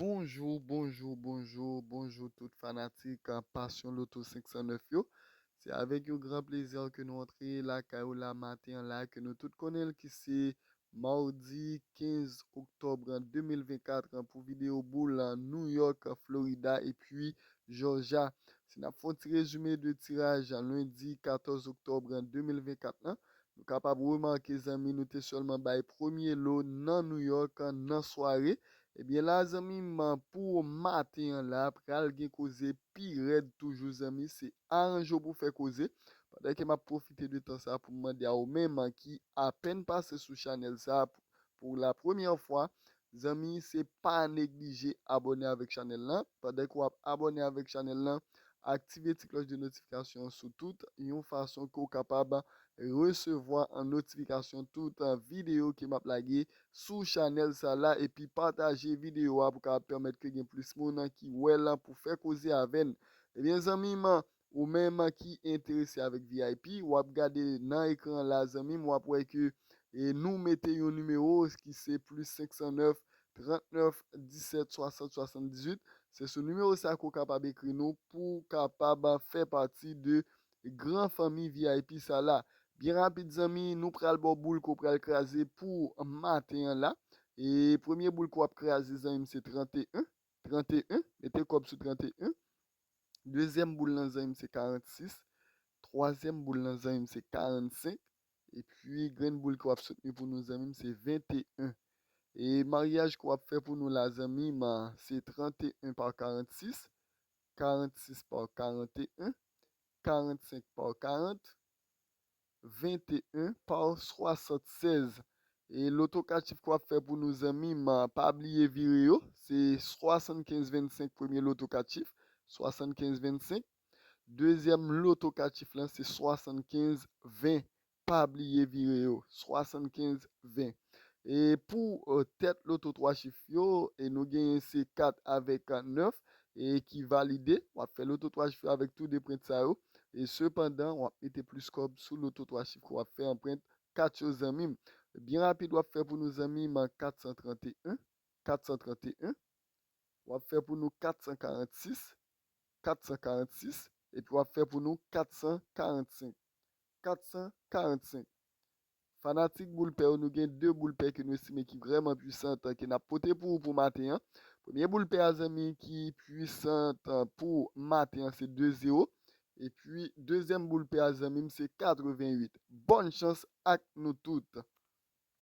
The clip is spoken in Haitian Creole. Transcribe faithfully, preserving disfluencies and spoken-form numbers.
Bonjou, bonjou, bonjou, bonjou tout fanatik, a, Passion Lotto senk san nèf yo. Se avèk yon gran plezi ke nou antre lakay ou la maten an la, ke nou tout konnen l ki se madi kenz oktòb de mil vennkat pou videyo boul New York, Florida epi Georgia. Si n ap fè yon ti rezime de tiraj lendi katòz oktòb de mil vennkat lan, nou kapab remake, zanmi, nou te sèlman bay premye lo nan New York nan sware. Ebyen la, zanmi m, pou maten an la, pral gen koze pi rèd toujou, zanmi. Se aranje w pou fè koze. Pandan ke m ap pwofite de tan sa pou m mande a ou menm ki apèn pase sou chanèl sa pou, pou la premyè fwa, zanmi, se pa neglije abòne avèk chanèl lan. Pandan ke w ap abòne avèk chanèl lan, aktive ti klòch de notifikasyon sou tout, yon fason ke w kapab resevwa an notifikasyon tout, a, videyo ke m ap lage sou chanèl sa la, epi pataje videyo a pou kapab pèmèt ke gen plis moun ki wè l pou fè koze avè n. Ebyen, zanmi m, ou menm ki enterese avèk V I P, w ap gade nan ekran la, zanmi m, w ap wè ke, e, nou mete yon nimewo ki se plis senk san nèf, trant nèf, disèt, swasant, swasanndizuit. Se sou nimewo sa ke w kapab ekri nou pou w kapab fè pati de gran fanmi V I P sa la. Byen rapid, zanmi, nou pral ba w boul ke w pral kraze pou maten an la. E premye boul ke w ap kraze, zanmi m, se tranteyen. Tranteyen, mete kòb sou tranteyen. Dezyèm boul lan, zanmi m, se karannsis. Twazyèm boul lan, zanmi m, se karannsenk. Epi grenn boul ke w ap soutni pou nou, zanmi m, se venteyen. E maryaj ke w ap fè pou nou la, zanmi m, se tranteyen pa karannsis, karannsis pa karanteyen, karannsenk pa karant, venteyen pa swasantsèz. E loto kat chif ke w ap fè pou nou, zanmi m, pa bliye vire yo. Se swasannkenz vennsenk premye loto kat chif, swasannkenz vennsenk. Dezyèm loto kat chif lan, se swasannkenz ven. Pa bliye vire yo, swasannkenz ven. E pou, e, tèt loto twa chif yo, e nou genyen se kat avèk, e, nèf, e ki valide. W ap fè loto twa chif yo avèk tou de prent sa yo. E sepandan, w ap mete plis kòb sou loto twa chif ke w ap fè an prent kat yo, zanmi m. Byen rapid, w ap fè pou nou, zanmi m, kat san tranteyen, kat san tranteyen. W ap fè pou nou kat san karannsis, kat san karannsis, epi w ap fè pou nou kat san karannsenk, kat san karannsenk. Fanatik boul pè yo, nou gen de boul pè ke nou estime ki vrèman pwisan ke n ap pote pou ou pou maten an. Premye boul pè a, zanmi, ki pwisan pou maten an, se de zewo. Epi dezyèm boul pè a, zanmi m, se katreventuit. Bòn chans ak nou tout.